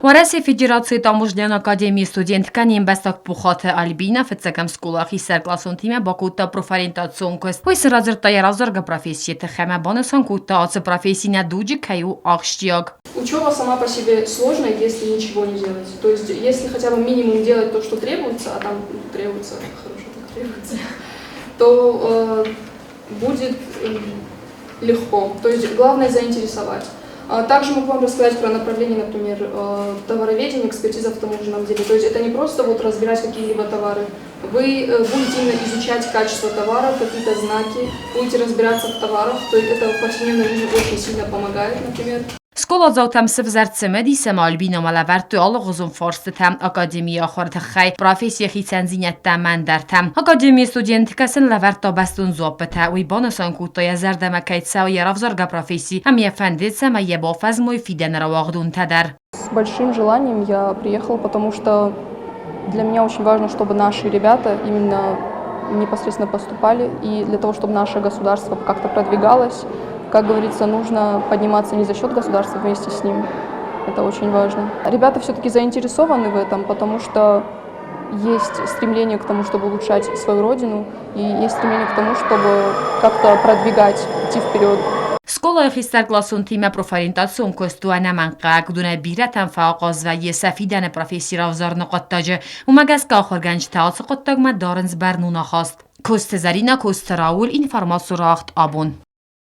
Уӕрӕсейы Федерацийы таможнӕйон академийы студенткӕ не мбӕстаг Пухаты Альбинӕ фыццӕгӕм скъолайы хистӕркъласонтимӕ бакодта профориентацион куыст. Уый сын радзырдта йӕ равзаргӕ профессийы тыххӕй ӕмӕ банысан кодта, ацы професси нӕ дуджы кӕй у ахсджиаг. Учеба сама по себе сложная, если ничего не делать. То есть, если хотя бы минимум делать то, что требуется, а там требуется, хорошо так требуется, то будет легко. То есть главное заинтересовать. Также могу вам рассказать про направление, например, товароведение, экспертиза в таможенном деле. То есть это не просто вот разбирать какие-либо товары. Вы будете именно изучать качество товаров, какие-то знаки, будете разбираться в товарах. То есть это в повседневной жизни очень сильно помогает, например. Скъоладзаутӕм сывзӕрд цымыдис ӕмӕ Альбинӕмӕ лӕвӕрдтой алыгъуызон фарстытӕ академийы ахуыры тыххӕй, профессийы хицӕндзинӕдтӕ ӕмӕ ӕндӕртӕ. Академийы студенткӕ сын лӕвӕрдта бӕстон дзуаппытӕ. Уый банысан кодта, йӕ зӕрдӕмӕ кӕй цӕуы йӕ равзаргӕ професси ӕмӕ йӕ фӕнды, цӕмӕй йӕ бафӕзмой фидӕны рауагъдонтӕ дӕр. С большим желанием я приехала, потому что для меня очень важно, чтобы наши ребята именно непосредственно поступали, и для того, чтобы наше государство как-то продвигалось, как говорится, нужно подниматься не за счет государства, вместе с ним. Это очень важно. Ребята все-таки заинтересованы в этом, потому что есть стремление к тому, чтобы улучшать свою родину, и есть стремление к тому, чтобы как-то продвигать, идти вперед. Скъолайы хистӕркъласонтимӕ профориентацион куыст у ӕнӕмӕнгхъӕуӕг, уыдонӕй бирӕтӕн фӕахъаз вӕййы сӕ фидӕны професси равзарыны хъуыддаджы. Уымӕ гӕсгӕ ахуыргӕнджытӕ ацы хъуыддагмӕ дарынц бӕрнон ахаст. Коцты Зӕринӕ, Коцты Рауль, информаци рагъд абон.